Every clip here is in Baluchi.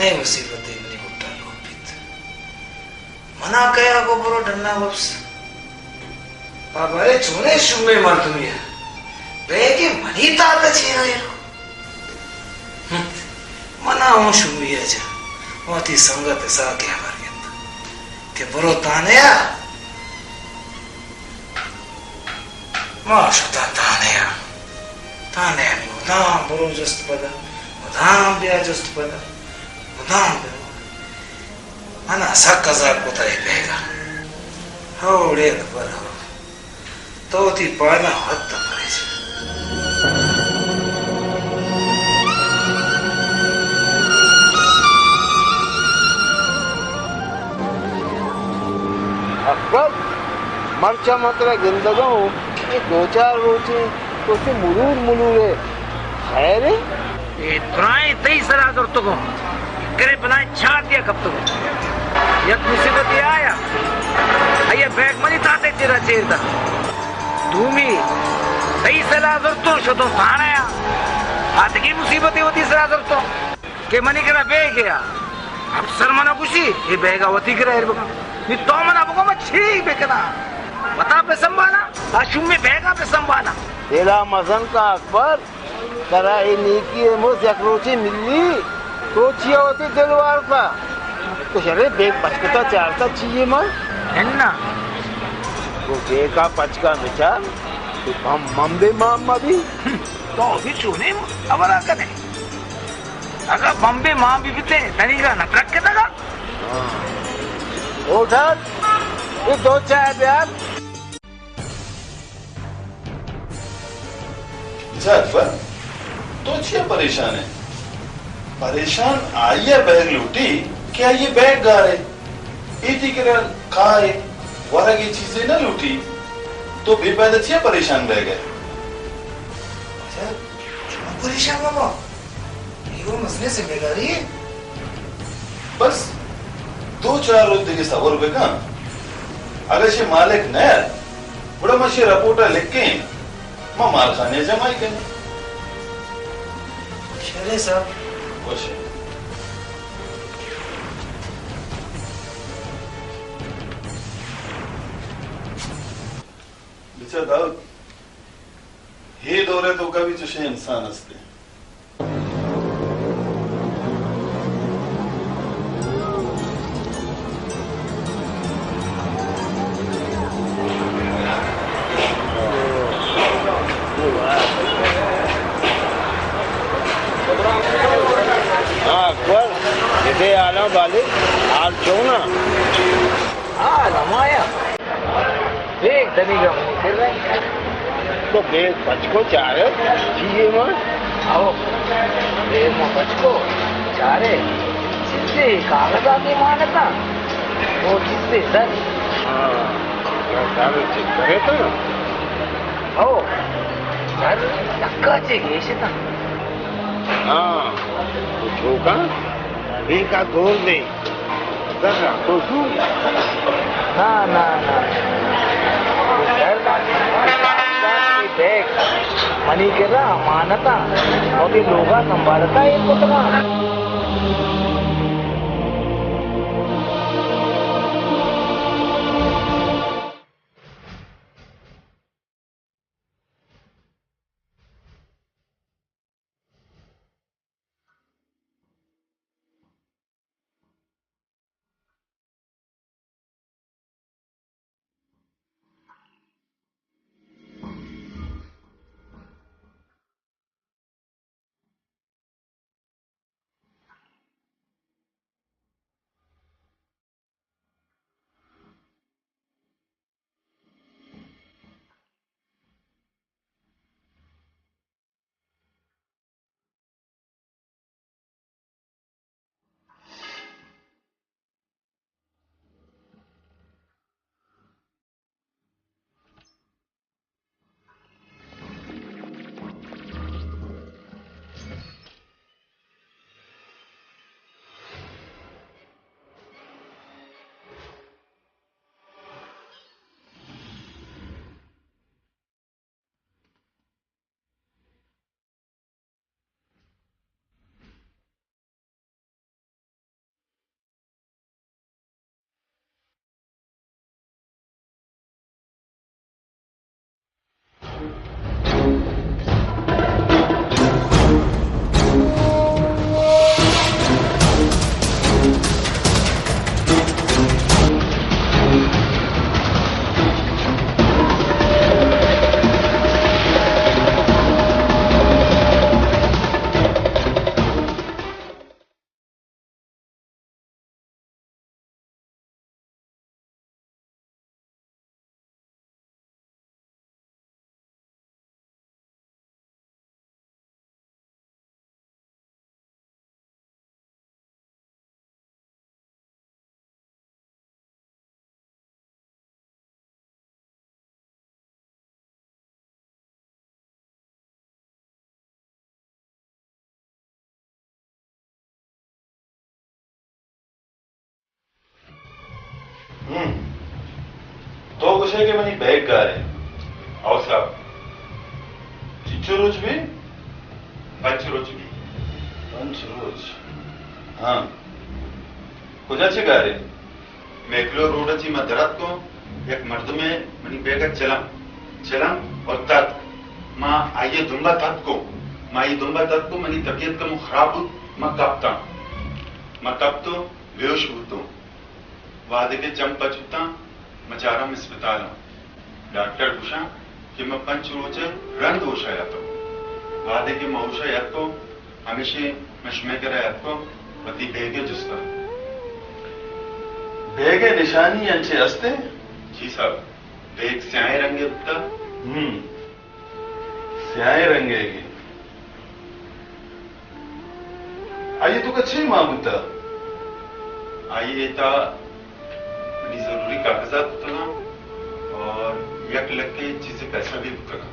اے مصیبت ءَ منی گٹا لوٹ بیت۔ منا کیا گو برو ڈنا وپس۔ بابا، اے چونیں شومیں مردمے ءَ بیگ ءَ منی تات ءَ چیر ءَ ایرو۔ ہم، منا اوں شومی ءَ جا وتی سنگت اسحاق ءَ ہبر گپت کہ برو تانے ءَ۔ ما شتاں تانے ءَ۔ تانے ءَ مدام برو جست پدا، مدام بیا جست پدا، مدام برو۔ منا سک عذاب کتا اے بیگ ءَ۔ ہو اڑے اکبر ہو۔ تو وتی پاداں وت پریشان۔ اکبر، مرچاں من ترا گندگ ءَ اوں، اے دو چار روچے تو چو ملور ملور ئے، خیر ئے؟ اے درائیں تئی سرا زرتگوں۔ کرے بلائیں چاردیا کپتگوں۔ یک مصیبتے آیا، آئی ءَ بیگ منی تاتے چیرا چیر دات۔ دومی، تئی سرا زرتوں شتوں تھانہ ءَ۔ آ دگہ مصیبتے وتی سرا زرتوں کہ منی کرا بیگے آ۔ افسر منا گوشی، اے بیگا وتی کرا ایر بکن۔ نی تو منا بگو، من چی بکناں؟ وتا بہ سنبھالاں، آ شومیں بیگا بہ سنبھالاں۔ دلا مزن کا اکبر، ترا اے نیکی ءِ مزد یک روچے ملی، تو چیا وتی دل وارتا؟ تو شرے بیگ پچ کتا چارتا چی ئے ما؟ اناں۔ تو بیگا پچ کا بچار، تو بم، بمبے مان مبی۔ تو بھی چونیں ہبرا کنے؟ اگاں بمبے مان بہ بیتیں، تنیگا نہ ترکتگا۔ ہاں۔ اوٹھت، اے دو چائے بیار۔ اچھا اکبر، تو چیا پریشان ئے؟ پریشان آئی ءِ بیگ لوٹی کہ آئی ءِ بیگ گار ئے۔ اے تئی کرا کار ئے، ورگ ءِ چیزے نہ لوٹی۔ تو بے پائدہ چیا پریشان بیگ ئے؟ اچھا، چون پریشان بابا؟ اے وَ مزنیں ذمہ داری ئے۔ بس دو چار روچ دگہ صبر بکن۔ اگاں شے مالک نہ ات، گڑا ما شے رپورٹ ءَ لکھیں، ما مالخانے ءَ جمع ئے کنیں۔ شرے صاحب۔ وشے۔ بچار داؤد، اے دور ءِ توکا بھی چشیں انسان است انت۔ ہاں اکبر، ادے حالاں بالے، حال چون ءَ؟ حال ہمایا۔ بیگ دنیگا منی کر رہے۔ تو بیگ پچ کو چارے، چیئے ما؟ او، بیگ ما پچ کو چارے، چیزے کاغذاتے مانتا، او چیزے زر۔ ہاں، زر چیز کرے تو؟ او، زر لکا چے گیشتا۔ ہاں، تو چوکا، بیگا دور دے۔ زر تو زو۔ نا، نا، نا۔ زر، اے بیگ منی کرا امانت ءَ، وتی لوگا سنبھالتا ایر کتگاں۔ تو گوشے کہ منی بیگ گار ایں۔ او صاحب۔ چنچو روچ بی؟ پنچ روچ بی۔ پنچ روچ؟ ہاں۔ کجا چہ گار ایں؟ میکلو روڈ ءَ چہ ما در اتکوں، یک مردمے منی بیگ ءَ چلم، چلم اور تتک۔ ما آئی ءِ دمب ءَ تتکوں، ما آئی ءِ دمب ءَ تتکوں، منی طبیعت کمو خراب بوت، ما کپتاں۔ ما کپتوں، بیہوش بوتوں۔ وہدے کہ چم پچ بوتاں، ما چاراں اسپتالاں۔ ڈاکٹر گوشاں کہ ما پنچ روچ ءَ رند ہوش ءَ اتوں۔ وہدے کہ ما ہوش ءَ اتکوں، ہمیشی من شمئے کرا اتکوں، وتی بیگ ءِ جست ءَ۔ بیگ ءِ نشانی انچیں است ایں؟ جی صاحب، بیگ سیاہیں رنگے بوتہ۔ ہم۔ سیاہیں رنگے گی۔ آئی ءِ توکا چی مان بوتہ؟ آئی ءِ تہا منی ضروری کاغذات بوتگاں اور یک لکے چیزے پیسہ بھی بوتگاں۔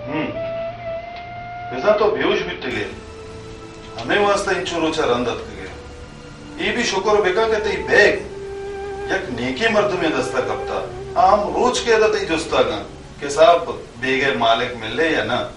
ہم۔ بزاں تو بیہوش بیتگ ئے، ہمے واسطہ انچو روچ ءَ رند اتکگ ئے۔ اے بھی شکر بکن کہ تئی بیگ یک نیکیں مردمے دست ءَ کپتہ۔ آ ہم روچ کہ ادا تئی جست ءَ گاں کہ صاحب بیگ ءِ مالک ملے یا نہ۔